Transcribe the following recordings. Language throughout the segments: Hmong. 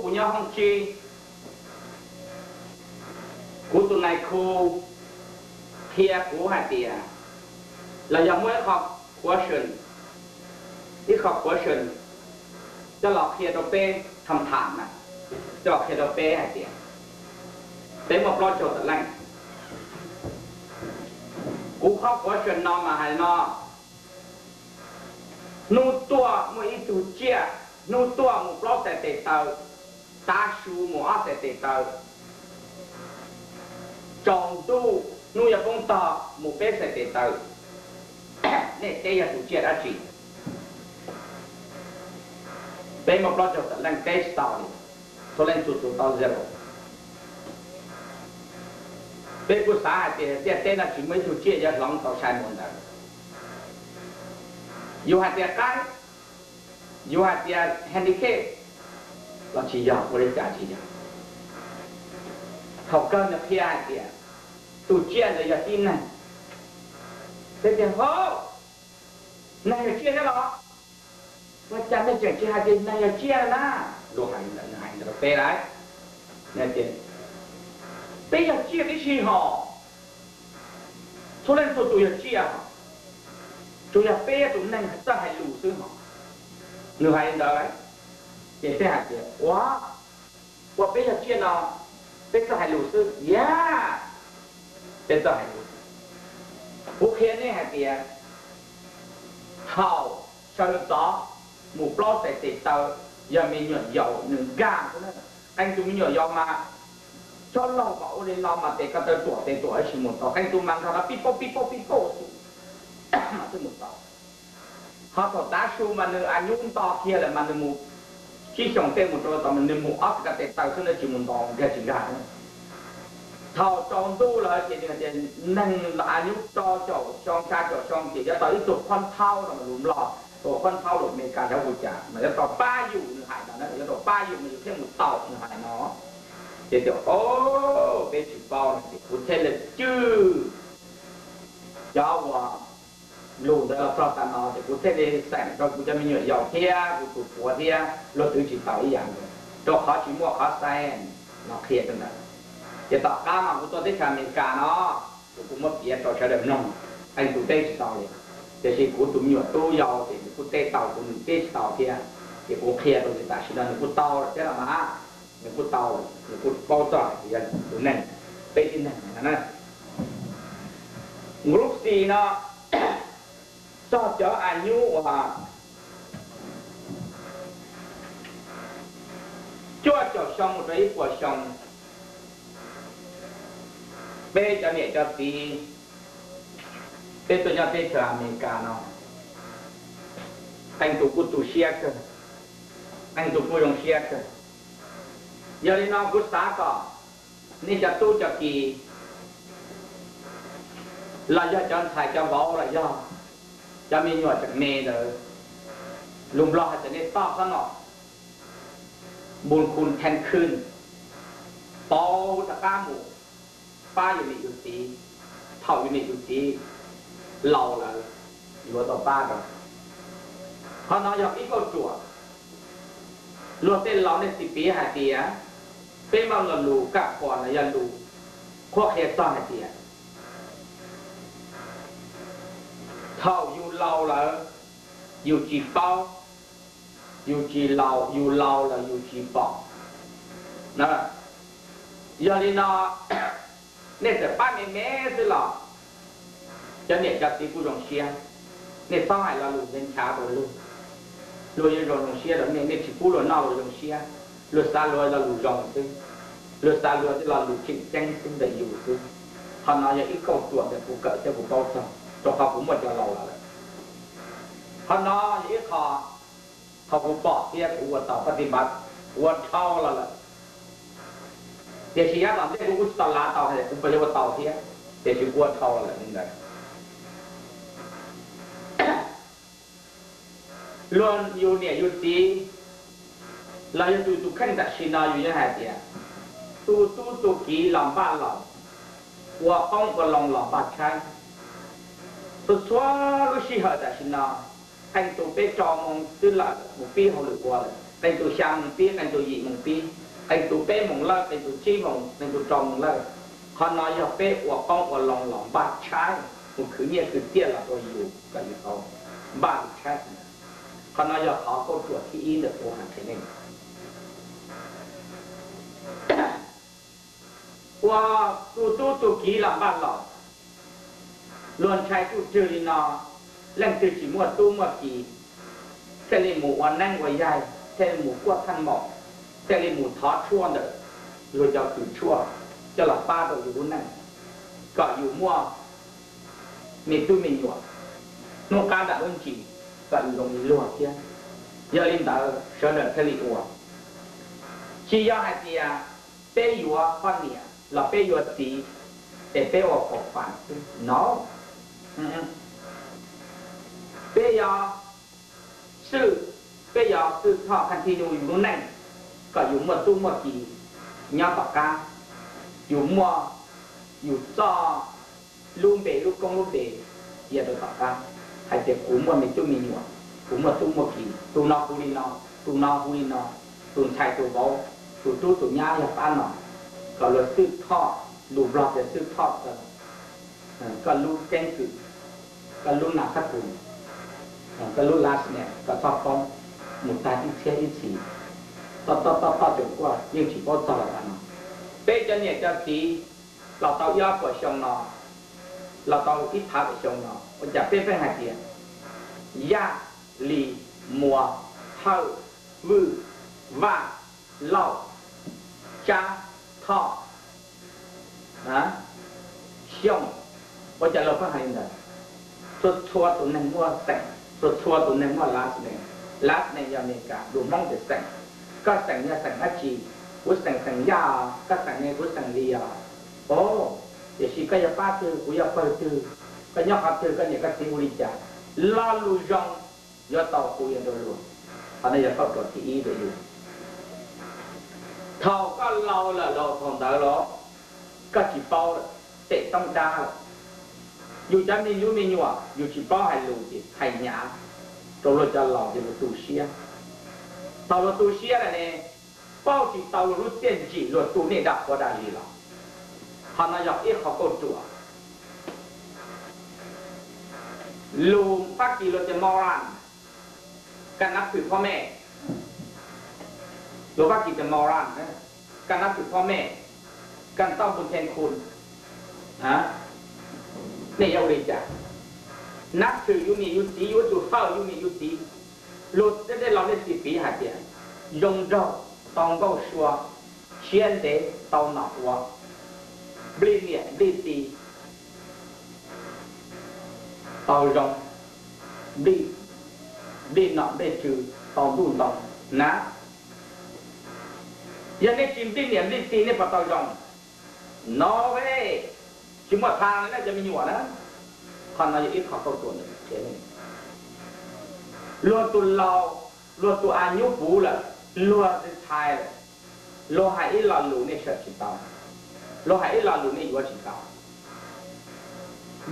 kuv nyob hoob tsib, kuv tus nais khu qhia kuv hais tias, los yog muaj ib qho question, ib qho question coj los qhia rau peb tham tham na, coj los qhia rau peb hais tias, peb muaj plaub caug tawm leej. Kuv qhov question no mas hais no: hnub tuaj muaj ib tug tsiaj, hnub tuaj mus plaub xais tes taw, tav su mus ob xais tes taw, tsaus ntuj hnub yuav poob tog mus peb xais tes taw, nej teb yog tus tsiaj dab tsi? Peb muaj plaub caug tawm leej teb tsis tau li, txhua leej txhua tus tau zero. Peb kuj xav hais tias ntiaj teb no tsis muaj ib tug tsiaj yuav hloov tau sai mus ntawd. Yus hais tias qaib, yus hais tias handicap los tsis yog, ua li cas tsis yog? Thaum kawg nws qhia hais tias tus tsiaj ntawd yog tib neeg. Peb tias, hov, neeg yog tsiaj thiab los? Ua cas nej tseem tsis hais tias neeg yog tsiaj na? Luag hais ntawd rau peb lawm. Peb yog tsiaj tib si hos, txhua leej txhua tus yog tsiaj hos, tsuas yog peb tus neeg txawj hais lus xwb hos. Nws hais li ntawd, ces peb hais tias, ua, ua peb yog tsiaj no peb txawj hais lus xwb, yog peb txawj hais lus. Kuv qhia nej hais tias thaum sawv ntxov mus plaub xais tes taw, yog me nyuam yaus nws nkag xwb na. Qee tus me nyuam yaus mas txhob laug kom ua li no mas tes ko taw tuam tes tuam tsis mus tau, qee tus mas nkag no pib pauj pib pauj pib pauj xwb mas thiaj mus tau. Ho thaum tav su mas nws a nyub nto kiag lawm mas nws mus tsib xyoos tej mus rau tom mas nws mus ob peb ko tes taw xwb na, tsis mus nto nkag tsis nkag. Thaum tsaus ntuj lawm ces nws hais tias neeg a nyub rau caum xyoo xya caum xyoo ces yuav tau ib tug qhuab thauj no mas lus Nplog, tus qhuab thauj lus Amelikas xyov ua cas mas yuav tau pab yus, nws hais no na, yuav tau pab yus mas yus thiaj mus tau, nws hais no. Ces tias, o, peb tsis paub no ces kuv thiaj li cwj cov uas lus ntawd los txog tas no ces kuv thiaj li xeem rau kuv cov me nyuam yaus thiab kuv tus puav thiab luag twv tsis tau ib yam nkaus, rau qhov tsis muaj qhov science no qhia rau ntawd. Ces tom qab mas kuv tuaj teb chaws Amelikas no, kuv kuj muab piav rau sawv daws mloog, qee tus teb tsis tau li, tiam sis kuv tus me nyuam tub yau ces nws kuj teb tau, kuv nws teb tsis tau thiab, ces kuv qhia rau nws tam sim no nws kuj tau lawm thiab los mas, nws kuj tau, nws kuj paub txog hais tias yog tus neeg, peb tib neeg na. Nkuv xis no txog cov a nyub uas cuaj caum xyoo mus rau ib puas xyoo, peb cov niam cov txiv, peb tuaj nyob teb chaws Amelikas no, qee tus kuj tu siab kawg, qee tus kuj zoo siab kawg. Yog li no kuv xav kom nej cov tub cov ki los yog cov ntxhais cov vauv los yog cov me nyuam tseem me ntawd, lus Nplog hais tias nej toj txhob nom, npun khun then khwj, pauv rov qab mus pab yus niam yus txiv. Thaum yus niam yus txiv laus lawm, yuav tau pab rau. Qhov no yog ib kauj ruam. Luag tej laus nej txiv piv hais tias, peb muaj lo lus kaj quas no yog lus qhuab qhia txog hais tias thaum yus laus lawm, yus tsis paub, yus tsis laus, yus laus lawm yus tsis pom. Yog li no, nej txawm pab me me xwb los cov niam cov txiv kuj zoo siab. Nej txhob hais lo lus nchav nchav rau luag, luag yuav zoo zoo siab rau nej. Nej tsis pub luag noj luag zoo siab, luag xav luag lo lus zoo xwb, luag xav luag tej lo lus tseem ceeb xwb ntawm yus xwb. Qhov no yog ib kauj ruam ntawm kuv kawm thiab kuv paub txog, rau qhov kuv muaj cov laus los lawm. Qhov no yog ib qho, qhov kuv pom thiab kuv ua tau, pab ti npav, kuv ua dhau los lawm. Tiam sis yav tom ntej kuv kuj tsis tau lav tau hais tias kuv puas yuav ua tau thiab, tiam sis kuv ua dhau los lawm li ntawd. Luag yus niam yus txiv los yog tus tus kheej tam sim no yus yeej hais tias tus tub tus kiv los npaj laus, ua qoob ua loo los npaj tshaib. Txhua txhua lub sij hawm tam sim no, qee tus peb rau moo twb lawm mus pib hauj lwm ua lawm, Qee tus xya moos pib, qee tus yim moos pib, qee tus peb moos lawj, qee tus tsib moos, qee tus rau moos lawj. Qhov no yog peb ua qoob ua loo los npaj tshaib mus khwv nyiaj khwv txiaj los rau yus kom yus tau npaj tshaib. Qhov no yog qhov kauj ruam thib ib ntawm kuv hais qhia nej. Ua tus tub tus kiv los npaj los, luag ntshai tsuj rwg li no, leej twg tsis muaj tub muaj kiv, thiaj li mus ua neeb ua yaig, thiaj li mus kuaj thaj maum, thiaj li mus thov tshuaj ntawm luag cov kws tshuaj coj los pab rau yus lub neej, kom yus muaj me tub me nyuam, hnub qab nram lub ntsis kom yus zoo li luag thiab. Yog li ntawd sawv daws thiaj li ua. Tsis yog hais tias peb yuav poj niam los peb yuav txiv es peb ua kaum fam xwb no. Peb yog xwb, peb yog xwb thoj khaj thij yus lub neej, kom yus muaj tub muaj kiv nyob tom qab, yus muaj yus txoj lub npe lub koob lub npe cia rau tom qab, hais tias kuv muaj me tub me nyuam, kuv muaj tub muaj kiv, tus no hu li no, tus no hu li no, tus ntxhais tus vauv, tus tub tus nyab yog pab no, kom luag xwb thoj, lus Nplog tias xwb thoj txog koj lub keeb kwm, koj lub nas thab kus, koj lub last name, koj txhob poob mus tag ib txhiab ib txhis, toj toj toj toj tseem kuaj yeej tsis paub txog los tas no. Peb cov niam cov txiv los tau ib ob puas xyoo no, los tau ib phav puas xyoo no, ua cas peb pheej hais tias Yaj, Lis, Muas, Hawj, Vwj, Vaj, Lauj, Tsab, Thoj, Xyooj, ua cas luag pheej hais li ntawd? Txhua txhua tus neeg muaj xeem, txhua txhua tus neeg muaj last name. Last name yog Meskas, lus Hmoob tias xeem. Koj xeem yog xeem dab tsi? Kuv xeem xeem Yaj os. Koj xeem ne? Kuv xeem Lis os. O, tiam sis koj yog pab twg, kuv yog pawg twg, koj nyob qhov twg, koj niam koj txiv hu li cas? Lo lus zoo yuav tau hu ib yam rau luag. Qhov no yog kauj ruam thib ib rau yus. Thaum koj laus lawm los thaum ntawd los koj tsis paub lawm, tem toob dab lawm. Yus cov me nyuam, me nyuam yus tsis paub hais lus ces hais hnyav rau luag cov laus ces luag tu siab. Thaum luag tu siab lawm ne, pauj tsis tau luag lub txiaj ntsig, luag tu nej dag quav dag zis los. Qhov no yog ib qho kauj ruam. Lus Fab Kis luag tias moral, koj nab thwm phoj mej. Lus Fab Kis tias moral, koj nab thwm phoj mej, koj tau mus then khu. Nej yuav ua li cas? Nab thwm yus niam yus txiv, yus tus fawj yus niam yus txiv. Luag tej laus nej txiv piv hais tias zoo nraug tau nkauj sua, siab ntev tau nom ua, nplij niam nplij txiv tau zoo, nplij nom nplij tswv tau ntuj ntoo na. Yog nej tsis nplij niam nplij txiv nej puas tau zoo? No ve, tsis muaj tha li nej cov me nyuam na. Qhov no yog ib qho kauj ruam ntawm qhia nej. Luag tus laus, luag tus a nyub puv lawm, luag retire lawm, luag hais ib lo lus nej sawm tsis tau, luag hais ib lo lus nej yuav tsis tau.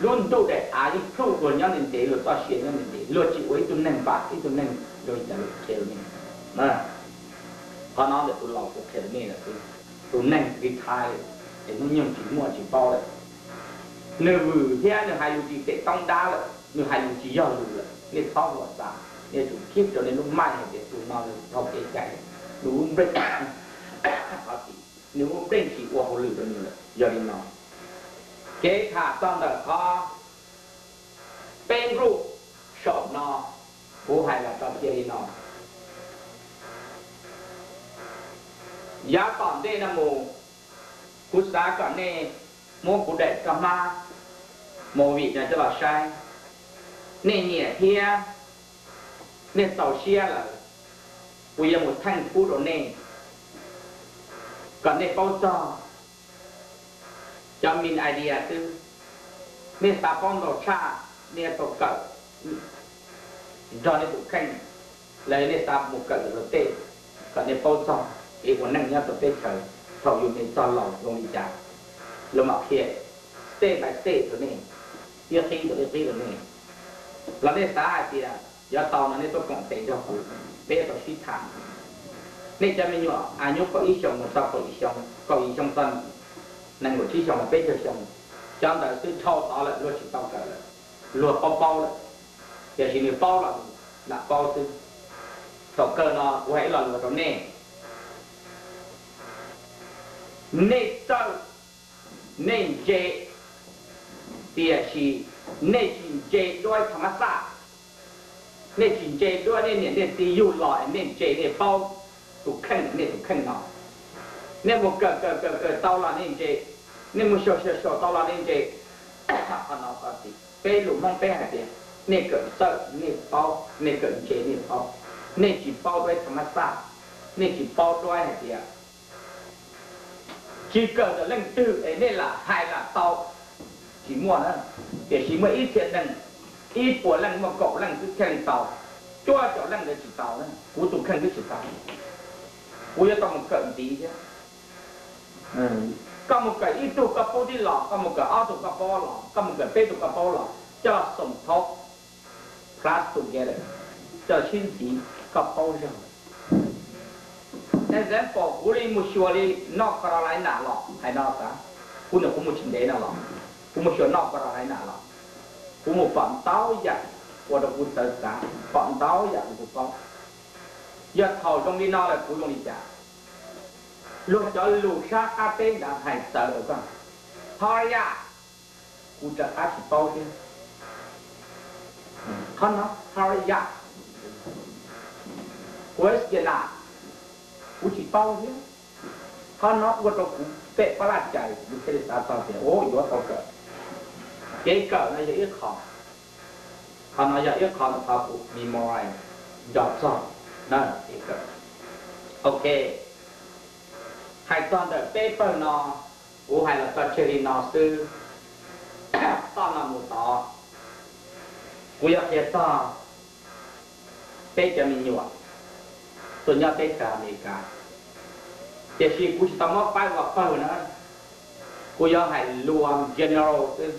Lub ntuj daim av yeej plhuj luag nyob ntev ntev, luag txoj sia nyob ntev ntev, luag tsis ua ib tug neeg vam ib tug neeg zoo li cas luag qhia rau nej. Qhov no ntawm tus laus kuv qhia rau nej lawm xwb. Tus neeg retire es hnub nyoog tsis muaj tsis paub lawm, nws vwm thiab nws hais lus tsis tem toob dab lawm, nws hais lus tsis yog lus lawm, nej txhob ua xav, nej tsum keep rau nej lub mind hais tias tus no nws haus kev cai, nws lub nplej, nws lub nplej tsis ua hauj lwm rau nws lawm. Yog li no, kev tham txog ntawm qhov peb nqus saum no, kuv hais los tso cia li no. Yav tom ntej no mus, kuv xav kom nej muab kuv daim kab hmab movie no coj los saib. Nej nyiam thiab nej txaus siab lawm, kuv yuav mus theej pub rau nej, kom nej paub txog cov main idea xwb. Nej xav paub ntau tshaj, nej yuav tau kawm nrog nej tus kheej, los yog nej xav mus kawm lawm tej, kom nej paub txog kev ua neej nyob rau teb chaws thaum yus me txog laus zoo li cas. Lawv mam qhia step by step rau nej, ib qib rau ib qib rau nej. Los nej xav hais tias yuav tau no nej tuaj koom tes nrog kuv, peb yuav tau sib tham. Nej cov me nyuam a nyuj kaum ib xyoos mus txog kaum yim xyoo, kaum yim xyoo txog nees nkaum tsib xyoos los peb caug xyoo, cov ntawd twb dhau tod lawm, luag tsis tau kawm lawm, luag paub paub lawm. Tiam sis nws paub los lam paub xwb. Thaum kawg no kuv hais ib lo lus rau nej, nej txawj, nej ntse, tiam sis nej tsis ntse duab tha mab xaj. Nej tsis ntse duab nej niam nej txiv yug los es nej ntse nej paub tus kheej nej tus kheej no. Nej mus kawm kawm kawm kawm tau los nej ntse, nej mus xyaum xyaum xyaum tau los nej ntse. Qhov no peb lus Hmoob peb hais tias nej kawm txawj nej paub, nej kawm ntse nej paub. Nej tsis paub duab tha mab xaj, nej tsis paub duab hais tias tsis kawm ntawm leej twg es nej lam hais lam tau, tsis muaj na. Tiam sis muaj ib txhia neeg, ib puas leej muaj kaum leej twb kheej tau, cuaj caum leej ntawd tsis tau na. Kuv tus kheej twb tsis tau, kuv yuav tau mus kawm ntxiv thiab. Koj mus kawm ib tug koj paub tib los, koj mus kawm ob tug koj paub los, koj mus kawm peb tug koj paub los, coj los xoom thaub plus together, coj los sib ntxiv, koj paub zog. Example, kuv li mus xyuas li North Carolina los hais no xav, kuv ntawm kuv mus tsis ntev no los, kuv mus xyuas North Carolina los, kuv mus pom ntau yam ua rau kuv txawv txav, pom ntau yam rau kuv paub. Yog thaum zoo li no lawm kuv zoo li cas? Luag cov lus sab qab teb ntawd hais txawv rau koj, hurry up, kuv rov qab tsis paub thiab. Qhov no, hurry up, kuv es ke na, kuv tsis paub thiab. Qhov no ua rau kuv peb pab laj cai, kuv thiaj li xav txog tias, o, yuav tau kawm. Kev kawm no yog ib qho, qhov no yog ib qho ntawm qhov kuv memorize nco txog na, kev kawm. Ok, hais txog ntawm peb pawg no, kuv hais los tso tseg li no xwb. Toj no mus tod, kuv yuav qhia txog peb cov me nyuam tuaj nyob teb chaws Amelikas, tiam sis kuv tsis tau muab faib ua pawg na, kuv yuav hais luam general xwb,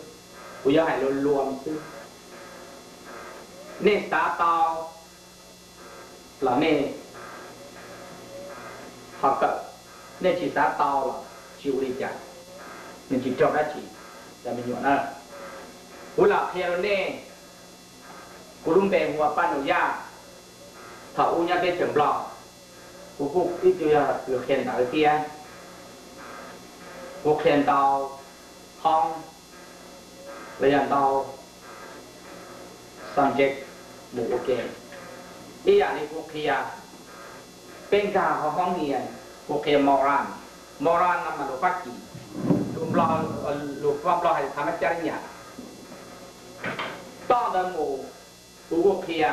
kuv yuav hais luam luam xwb. Nej xav tau los nej ho kawm, nej tsis xav tau los tsis ua li cas, nws tsis raug dab tsi, cov me nyuam na. Kuv lam qhia rau nej, kuv lub npe hu ua Paj Nus Yaj, thaum ub nyob teb chaws Nplog, kuv kuj ib tug yog kws qhia ntawv thiab, kuv qhia ntau hoob los yog ntau subject mus ua ke. Ib yam li kuv qhia, peb nkag hauv hoob nias, kuv qhia moron, moron no mas lus Fab Kis, lus Nplog, lus Nplog hais thab mab cab li nyam. Toj ntawd mus, kuv kuj qhia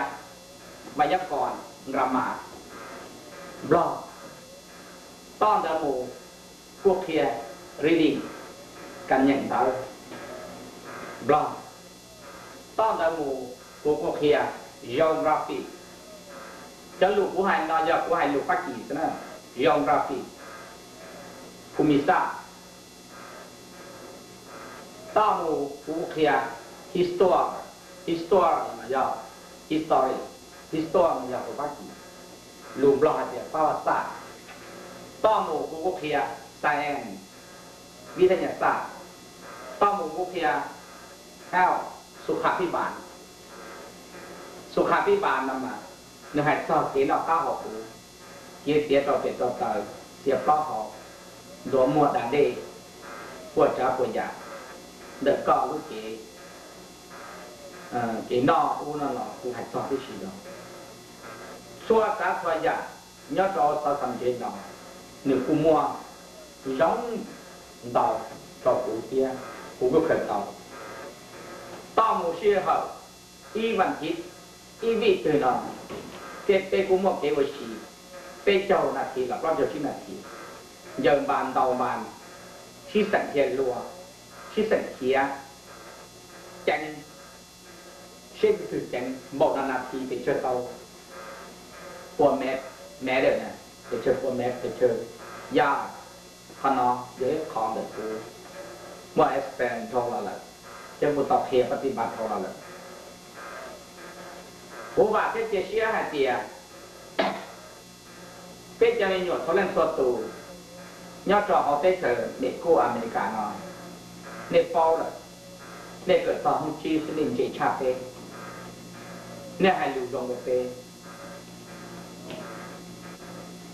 mas nyob qos nra mas Nplog. Toj ntawd mus, kuj qhia reading, kam nyeem ntawv Nplog. Toj ntawd mus, kuv kuj qhia geography. Cov lus kuv hais no yog kuv hais lus Fab Kis xwb na, geography, phus mis xaj. Toj mus kuv kuj qhia histoire, histoire no yog history, histoire no yog lus Fab Kis, lus Nplog hais tias pab vaj xaj. Toj mus kuv kuj qhia science, vib thab nyas xaj. Toj mus kuv qhia health, xu kham pib npas. Xu kham pib npas no mas nws hais txog kev noj qab haus huv, kev txiav rau tes rau taw, txiav plaub hau, ntuav muag da dej, puas tsav puas yam ntawm koj lub cev, kev noj ub no los kuv hais txog tib si no. Txhua tsav txhua yam nyob rau xov xwm ntsev no, nws kuj muaj zoo ntau rau kuv thiab, kuv kuj khaws tau. Toj mus sij hawm ib vas thiv, ib vij twg no, thiab peb kuj muaj kev ua si peb caug nas this los plaub caug tsib nas this, ncaws npas ntaus npas, sib xeem qhia lus, sib xeem qhia ceev, seb leej twg ceev npaum no nas this pes tsawg tau pua mev, mev lawm na, pes tsawg pua mev, pes tsawg yaj. Qhov no yog ib qho ntawm kuv muaj experience dhau los lawm, thiab kuv tau qhia pab tij npas dhau los lawm. Kuv vam thiab cia siab hais tias Peb cov me nyuam txhua leej txhua tus nyob rau hauv teb chaws Mes Kas Amelikas no, nej paub lawm, nej kawm txog hnub tsib xwb nej ntse tshaj peb, nej hais lus zoo rau peb,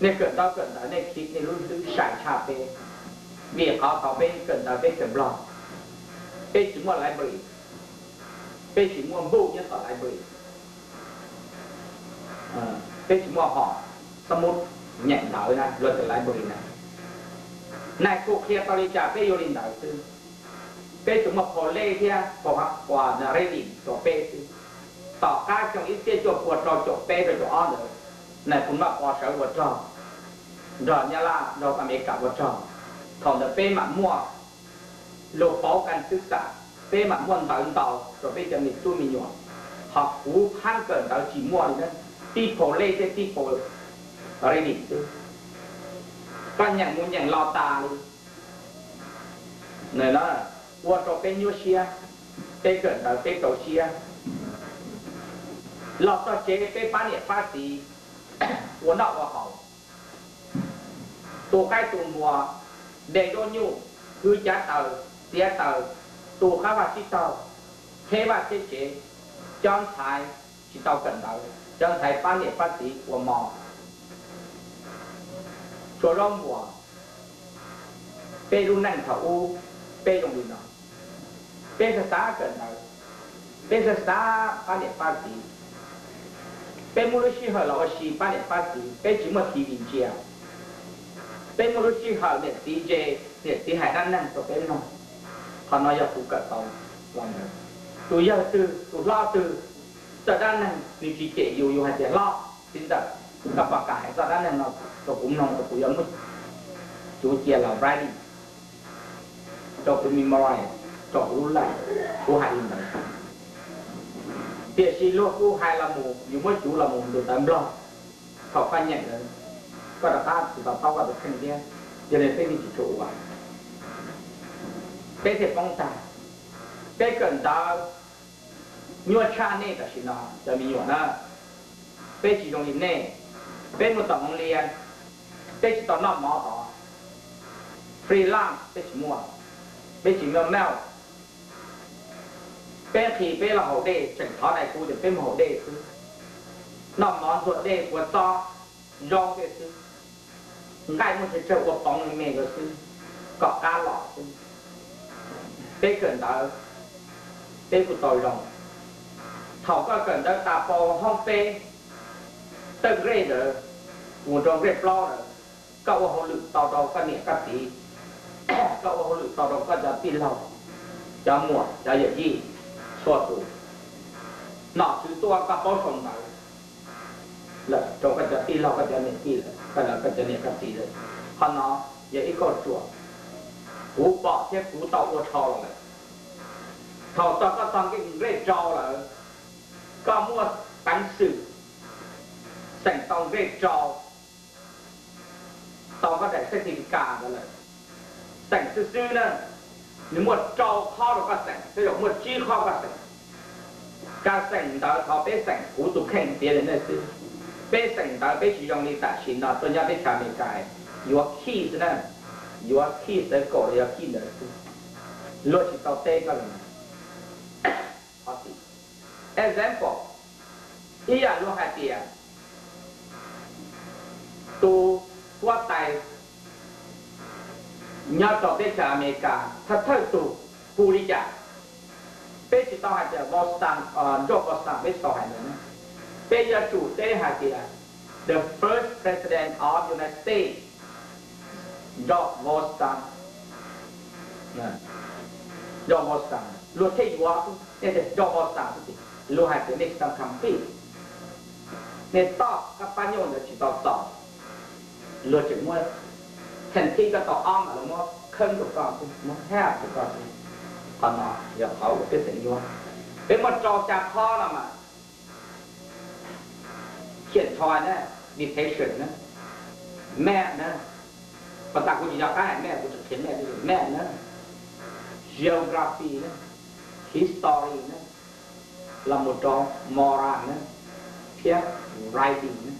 nej kawm ntaub kawm ntawv nej khi nej lub hlwb sai tshaj peb, vim qhov thaum peb kawm ntawv peb kawm Nplog, peb tsis muaj library, peb tsis muaj npuj nyob tom library, peb tsis muaj hom xab mub nyeem ntawv na, luag tias library na. Nais khu qhia tau li cas peb yuav li ntawd xwb. Peb tsuas muaj phau lej thiab phau reading rau peb xwb. Tom qab xyoo ib txhiab cuaj pua rau caum peb rau caum ob ntawd, nais khu noj pov sawv ua rog nrog Nyab Laj nrog Amelikas ua rog, thaum ntawd peb mam muaj lus pauv kas xwb xam, peb mam muaj ntawv ntaus rau peb cov me tub me nyuam. Ho kuv phab kawm ntawv tsis muaj li na, tib phau lej thiab tib phau reading xwb, koj nyeem mus nyeem los tas li. Ua rau peb nyuaj siab, peb kawm ntawv peb rau siab. Los txog tsev peb pab niam pab txiv ua noj ua haus, tu qaib tu npua, de zaub nyuj, kwv cav taws, txiav taws, tu qab vaj tsib taug, theb vaj theb tsev, cov ntxhais tsis tau kawm ntawv, cov ntxhais pab niam pab txiv ua mov. Tsuav zaub npuas, peb lub neej thaum ub peb zoo li no. Peb xav xav kawm ntawv, peb xav xav pab niam pab txiv, peb muaj lub sij hawm los ua si pab niam pab txiv, peb tsis muaj T V ntsia, peb muaj lub sij hawm niam txiv ntse, niam txiv hais dab neeg rau peb mloog. Qhov no yog kuv kawm tau los ntawd. Tus yawg twg tus hlob twg txawj dab neeg nws tsis cem yus, yus hais tias hlob, txiv ntxawm, koj puas kam hais txoj dab neeg no rau kuv mloog, rau kuv yuav muab cuv cia los writing, rau kuv memorize rau kuv lub laj, kuv hais li ntawd. Tiam sis luag kuj hais los mus, yus muab cuv los mus ntu ntawv Nplog, thaum koj nyeem lawm, koj rov qab tsis to taub koj tus kheej thiab. Yog li peb thiaj tsis tshua ua, peb thiaj poob tag. Peb kawm ntawv nyuaj tshaj nej tam sim no cov me nyuam na. Peb tsis zoo li nej, peb mus tom hmoov lia, peb tsis tau noj mov tod, free lunch peb tsis muaj, peb tsis muaj milk. Peb nqhis peb los haus dej, tseem thov nais khu tias peb mus haus dej xwb, noj mov ntxuag dej puas txob, zaub tej xwb, nqaij muaj tsawg tsawg ua poov me me rau xwb, kom qab los xwb. Peb kawm ntawv, peb kuj tau zoo. Thaum koj kawm ntawv tas pau hoob peb, third grade ntawd mus rau grade plaub ntawd, koj ua hauj lwm tau rau koj niam koj txiv, koj ua hauj lwm tau rau koj cov tij laug, cov muam cov yawm yij txhua tus. Nom tswv tuaj koj paub sau ntawv lawm rau koj cov tij laug koj cov niam tij lawm, koj cov niam koj txiv lawm. Qhov no yog ib kauj ruam kuv pom thiab kuv tau ua dhau los lawm. Thaum txog koj txog nqe rau lawm, koj muaj peev xwm xeem tau nqe rau, tau koj daim certificate ntawd lawm. Xeem xwb xwb na, nws muaj rau qhov rau koj xeem, tej zaum muaj tsib qhov koj xeem. Koj xeem ntawd thov peb xeem kuv tus kheej tiav li nej xwb. Peb xeem ntawd peb tsis zoo li tam sim no tuaj nyob teb chaws Amelikas yuav key na, yuav key xav kaum los yog key ntawd xwb. Luag tsis tau teb koj li. Example, ib yam luag hais tias tus huab tais nyob rau teb chaws Amelikas thawj thawj tug hu li cas? Peb tsis tau hais tias Boston, nrauj Boston peb tsis tau hais ntawd na. Peb yuav tsum teb hais tias the first president of United States, George Washington. George Washington luag thiaj yuav, nej tias George Washington xwb ces luag hais tias nej tsis tau complete, nej toj kab pab nyuj ntawd tsis tau txaus. Luag tseem muab, thaum thib koj tau ob mas luag muab kheeb rau koj xwb, muab half rau koj xwb. Qhov no yog qhov uas peb xeem nyuaj. Peb muaj rau xya qhov no mas, thiaj ntho na, dictation na, math na, pas tas kuv tsis nco qab hais math, kuv tseem qhia math, math na, geography na, history na, los mus rau moral na, thiab writing na.